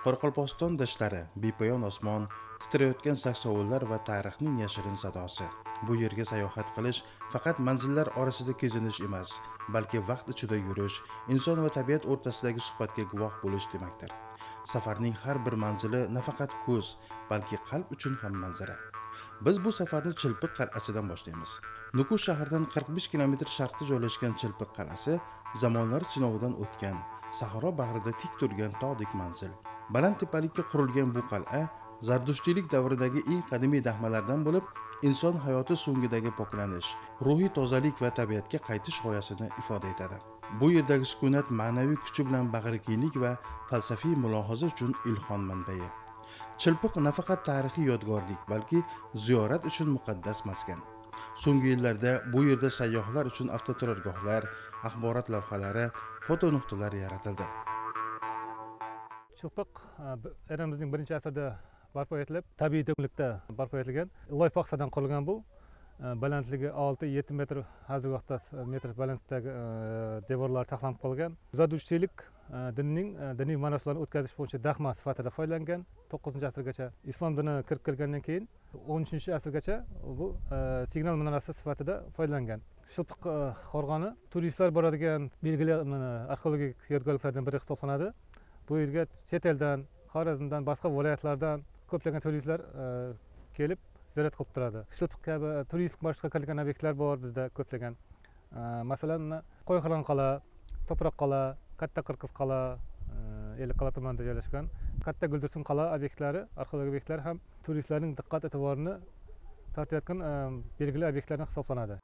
Qoraqalpog'iston dashtlari, bepoyon osmon, titrayotgan saksovullar va tarixning yashirin sadosi. Bu yerga sayohat qilish faqat manzillar orasida kezinish emas, balki vaqt ichida yurish, inson va tabiat o'rtasidagi suhbatga guvoh bo'lish demakdir. Safarning har bir manzili nafaqat ko'z, balki qalb uchun ham manzara. Biz bu safarni Chilpiq qal'asidan boshlaymiz. Nukus shahridan 45 kilometr sharqda joylashgan Chilpiq qal'asi zamonlar sinovidan o'tgan, sahro bag'rida tik turgan tog'dek manzil. Baland tepalikka qurilgan bu qal'a Zardushtiylik davridagi eng qadimiy dahmalardan bo'lib, inson hayoti so'ngidagi poklanish, ruhiy tozalik va tabiatga qaytish g'oyasini ifoda etadi. Bu yerdagi sukunat ma'naviy kuchi bilan bag'rikenglik va falsafiy mulohaza uchun ilhom manbai. Chilpiq nafaqat tarixiy yodgorlik, balki ziyorat uchun muqaddas maskan. So'nggi yillarda bu yerda sayyohlar uchun avtoturargohlar, axborot lavhalari, foto nuqtalari yaratildi. Chilpiq eramizning 1-asrda barpo etilib, tabiiy do'nglikda barpo etilgan. Loy paxsadan qurilgan bu. Balandligi 6-7 metr, hozirgi vaqtda metr balandlikdagi devorlar saqlanib qolgan. Zardushtiylik dinining diniy marosimlarni o'tkazish bo'yicha dahma sifatida foydalangan. 9-asrgacha islom dini kirib kelgandan keyin 13-asrgacha bu signal minorasi sifatida foydalangan. Chilpiq qo'rg'oni turistlar boradigan belgili arxeologik yodgorliklardan biri hisoblanadi. Bu yerga chet eldan, Xorazmdan, boshqa viloyatlardan ko'plagan turistlar kelib ziyorat qilib turadi. Chilpiq kabi turistik marshrutka kirilgan obyektlar bor bizda ko'plagan. Masalan, Qo'yxiron qal'a, Toproq qal'a, Katta Qirqiz qal'a, Ellikqal'a tumanida joylashgan Katta Guldursun qal'a obyektlari, arxeologik obyektlar ham turistlarning diqqat e'tiborini tortayotgan belgili obyektlardan hisoblanadi.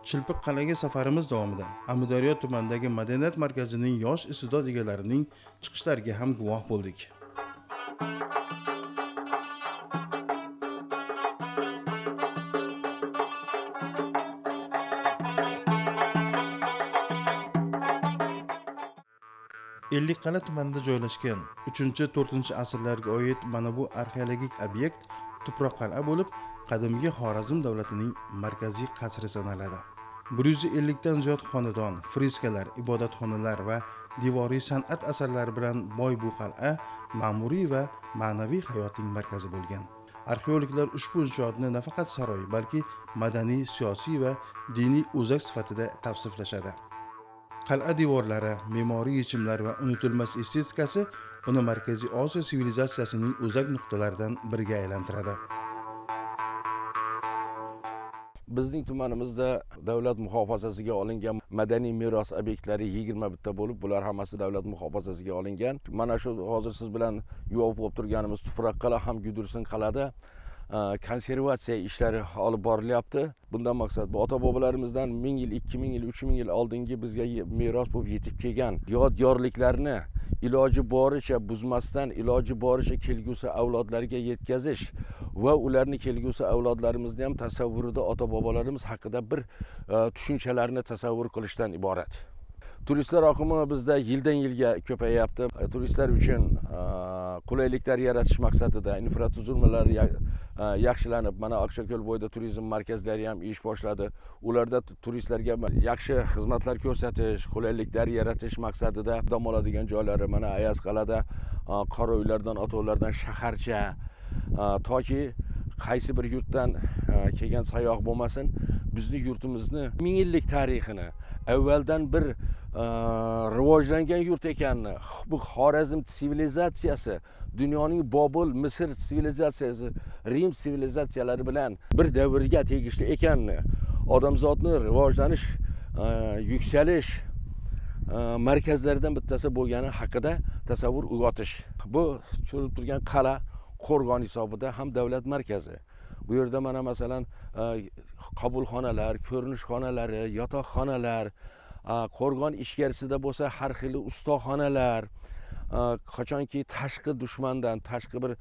Chilpiq qal'aga safarimiz davomida Amudaryo tumanidagi madaniyat markazining yosh iste'dod egalarining chiqishlariga ham guvoh bo'ldik. Ellikqal'a tumanida joylashgan 3-4-asrlarga oid mana bu arxeologik obyekt Tuproq qal'a bo'lib, qadimgi Xorazm davlatining markaziy qasri sanaladi. 150 dan ziyod xonadon, freskalar, ibodatxonalar va devoriy san'at asarlari bilan boy bu qal'a ma'muriy va ma'naviy hayotning markazi bo'lgan. Arxeologlar ushbu inshootni nafaqat saroy, balki madaniy, siyosiy va diniy o'zak sifatida tavsiflashadi. Qal'a devorlari, me'moriy yechimlar va unutilmas estetikasi uni Markaziy Osiyo sivilizatsiyasining o'zak nuqtalaridan biriga aylantiradi. Bizning tumanimizda davlat muhofazasiga olingan madaniy meros obyektlari 21 ta bo'lib, bular hammasi davlat muhofazasiga olingan. Mana shu hozir siz bilan guvoh bo'lib turganimiz Tuproq qal'a ham Gudursun qal'ada konservatsiya ishlari olib borilyapti. Bundan maqsad bu ota-bobolarimizdan 1000 yil, 2000 yil, 3000 yil oldingi bizga meros bo'lib yetib kelgan yodgorliklarni iloji boricha buzmasdan, iloji boricha kelgusi avlodlarga yetkazish va ularni kelgusi avlodlarimizni ham tasavvurida ota-bobolarimiz haqida bir tushunchalarni tasavvur qilishdan iborat. Turistlar oqimi bizda yildan yilga ko'payapti. Turistlar uchun qulayliklar yaratish maqsadida infratuzilmalar yaxshilanib, mana Oqchako'l bo'yida turizm markazlari ham ish boshladi. Ularda turistlarga yaxshi xizmatlar ko'rsatish, qulayliklar yaratish maqsadida dam oladigan joylari mana Ayazqal'ada qora uylardan, otovlardan shaharcha, toki qaysi bir yurtdan kelgan sayyoh bo'lmasin, bizni yurtimizni 1000 yillik tarixini, avvaldan bir rivojlangan yurt ekanini, bu Xorazm sivilizatsiyasi dunyoning Bobil, Misr sivilizatsiyasi, Rim sivilizatsiyalari bilan bir davrga tegishli ekanini, odamzodni rivojlanish, yuksalish markazlaridan bittasi bo'lgani haqida tasavvur uyg'otish. Bu ko'rinib turgan qal'a qo'rg'on hisobida ham davlat markazi. Bu yerda mana masalan qabulxonalar, ko'rinish xonalari, yotoqxonalar, qo'rg'on ichkarisida bo'lsa har xil ustaxonalar, qachonki tashqi dushmandan, tashqi bir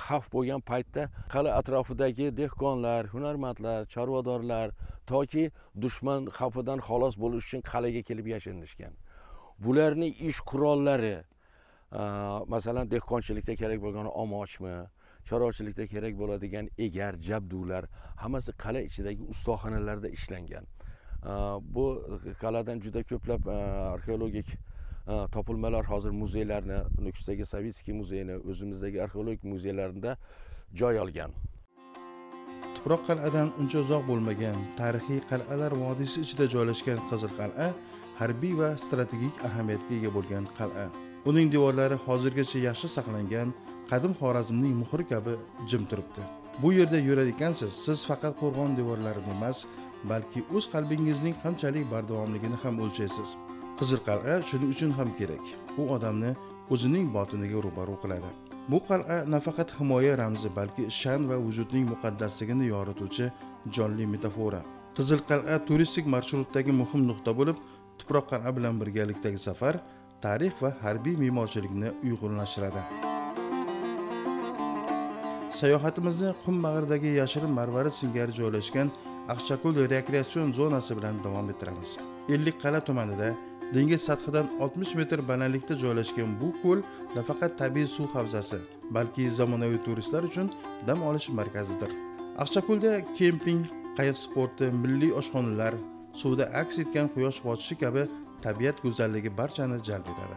xavf bo'lgan paytda qal'a atrofidagi dehqonlar, hunarmandlar, chorvadorlar toki dushman xavfidan xalos bo'lish uchun qal'aga kelib yashirinishgan. Bularning ish qurollari, masalan dehqonchilikda kerak bo'lgan omochmi, chorvachilikda kerak bo'ladigan egar, jabdular hammasi qal'a ichidagi ustaxonalarda ishlangan. Bu qal'adan juda ko'plab arxeologik Topilmalar hozir muzeylarni, Nukusdagi Savitskiy muzeyini, o'zimizdagi arxeologik muzeylarida joy olgan. Tuproq qal'adan uncha uzoq bo'lmagan tarixiy qal'alar vodiysi ichida joylashgan Qizil qal'a harbiy va strategik ahamiyatga ega bo'lgan qal'a. Uning devorlari hozirgacha yaxshi saqlangan, qadim Xorazmning muhri kabi jim turibdi. Bu yerda yurar ekansiz, siz faqat qo'rg'on devorlarini emas, balki o'z qalbingizning qanchalik bardavomligini ham o'lchaysiz. Qizil qal'a shuning uchun ham kerak. U odamni o'zining botiniga ro'baro qiladi. Bu qal'a nafaqat himoya ramzi, balki sha'n va vujudning muqaddasligini yorituvchi jonli metafora. Qizil qal'a turistik marshrutdagi muhim nuqta bo'lib, Tuproq qal'a bilan birgalikdagi safar tarix va harbiy me'morchilikni uyg'unlashtiradi. Sayohatimizni qum bag'ridagi yashirin marvarid singari joylashgan Aqchako'l rekreatsion zonasi bilan davom ettiramiz. Ellikqal'a tumanida dengiz sathidan 60 metr balandlikda joylashgan bu ko'l nafaqat tabiiy suv havzasi, balki zamonaviy turistlar uchun dam olish markazidir. Aqchako'lda kemping, qayiq sporti, milliy oshxonalar, suvda aks etgan quyosh botishi kabi tabiat go'zalligi barchani jalb etadi.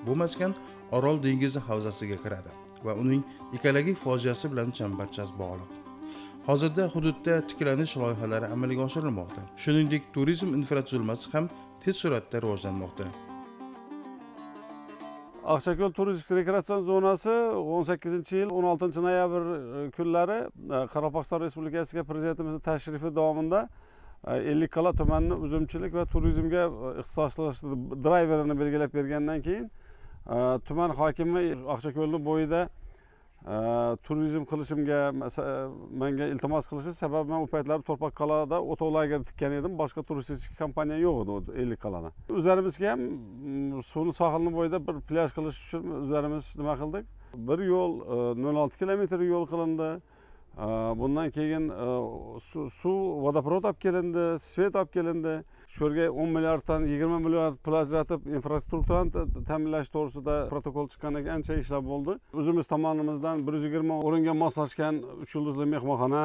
Bu maskan Orol dengizi havzasiga kiradi va uning ekologik fojiasi bilan chambarchas bog'liq. Hozirda hududda tiklanish loyihalari amalga oshirilmoqda. Shuningdek, turizm infratuzilmasi ham tez sur'atda rivojlanmoqda. Aqchako'l turistik rekreatsion zonasi 18-yil 16 noyabr kunlari Qoraqalpog'iston Respublikasiga Prezidentimizning tashrifi davomida Ellikqal'a tumanini uzumchilik va turizmga ixtisoslashtirib drayverini belgilab bergandan keyin tuman hokimi Aqchako'lning bo'yida turizm qilishimga menga iltimos qilishi sababi men u paytlar To'rpoqqal'ada o'tov lageri tikkan edim, boshqa turistik kompaniya yo'q edi Ellikqal'ada. O'zlarimizga ham suvni sohilning bo'yida bir plyaj qilish uchun o'zlarimiz nima qildik? Bir yo'l 0.6 kilometr yo'l qilindi. Bundan keyin suv vodoprovod olib kelindi, svet olib kelindi. Shu yerga 10 milliarddan 20 milliard pul ajratib infrastrukturani ta'minlash to'g'risida protokol chiqqandan keyin ancha ishlar bo'ldi. O'zimiz tomonimizdan 120 o'ringa moslashgan 3 yulduzli mehmonxona,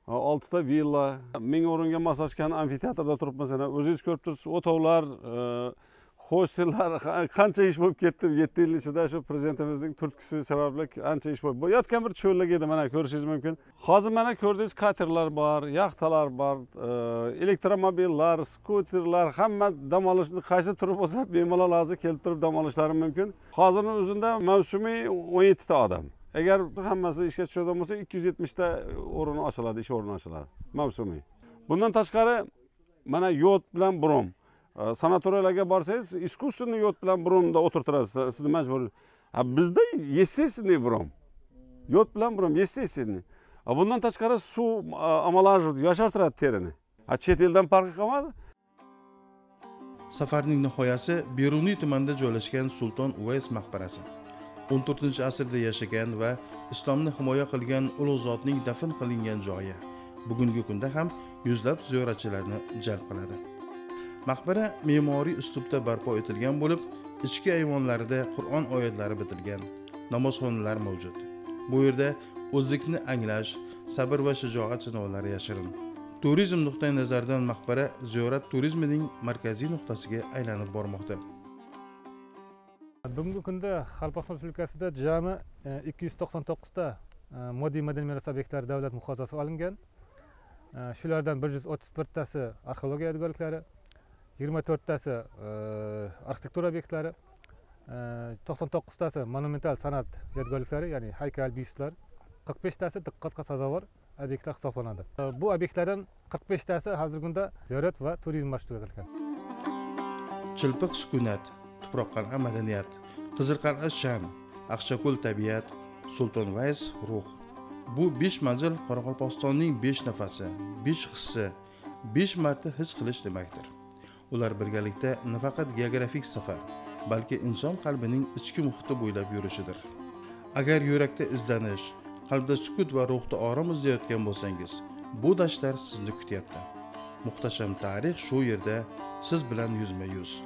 6 ta villa, 1000 o'ringa moslashgan amfiteatrda turibmiz. O'zingiz ko'rib turibsiz, o'tovlar, hostellar qancha ish bo'lib ketdi 7 yil ichida shu prezidentimizning turtkisi sababli ancha ish bo'ldi. Bu yotgan bir cho'llik edi, mana ko'rishingiz mumkin. Hozir mana ko'rdingiz, katerlar bor, yaxtalar bor, elektromobillar, skuterlar, hamma dam olishni qaysi turi bo'lsa bemalol hozir kelib turib dam olishlari mumkin. Hozirning o'zida mavsumiy 17 ta odam. Agar hammasi ishga tushadigan bo'lsa 270 ta o'rin ochiladi, ish o'rni ochiladi mavsumiy. Bundan tashqari mana yod bilan brom. Sanatoriyalarga borsangiz, искусственный yod bilan bromda o'tirtirasiz, sizni majbur. Bizda естественный brom. Yod bilan brom естественный. Bundan tashqari suv омолаживает, yoshartiradi terini. Chet eldan farqi qolmadi. Safarning nihoyasi Beruniy tumanida joylashgan Sulton Uvays maqbarasi. 14-asrda yashagan va islomni himoya qilgan ulug' zotning dafn qilingan joyi bugungi kunda ham yuzlab ziyoratchilarni jalb qiladi. Maqbara me'moriy uslubda barpo etilgan bo'lib, ichki ayvonlarida Qur'on oyatlari bitilgan, namozxonalar mavjud. Bu yerda o'zlikni anglash, sabr va shijoat sinovlari yashirin. Turizm nuqtai nazaridan maqbara ziyorat turizmining markaziy nuqtasiga aylanib bormoqda. Bugungi kunda Qoraqalpog'iston Respublikasida jami 299 ta moddiy madaniy meros obyektlari davlat muhofazasiga olingan. Shulardan 131 tasi arxeologiya yodgorliklari, 24 tasi arxitektura obyektlari, 99 tasi monumental san'at yodgorliklari, ya'ni haykal, byustlar, 45 tasi diqqatga sazovor obyektlar hisoblanadi. Bu obyektlardan 45 tasi hozirgi kunda ziyorat va turizm marshrutiga kirilgan. Chilpiq sukunat, Tuproqqal'a madaniyat, Qizilqal'a sham, Aqchako'l tabiat, Sulton Vays ruh. Bu 5 manzil Qoraqalpog'istonning 5 nafasi, 5 hissi, 5 marta his qilish demakdir. Ular birgalikda nafaqat geografik safar, balki inson qalbining ichki muhiti bo'ylab yurishidir. Agar yurakda izlanish, qalbda sukut va ruhda orom izlayotgan bo'lsangiz, bu dashtlar sizni kutyapti. Muhtasham tarix shu yerda siz bilan yuzma-yuz.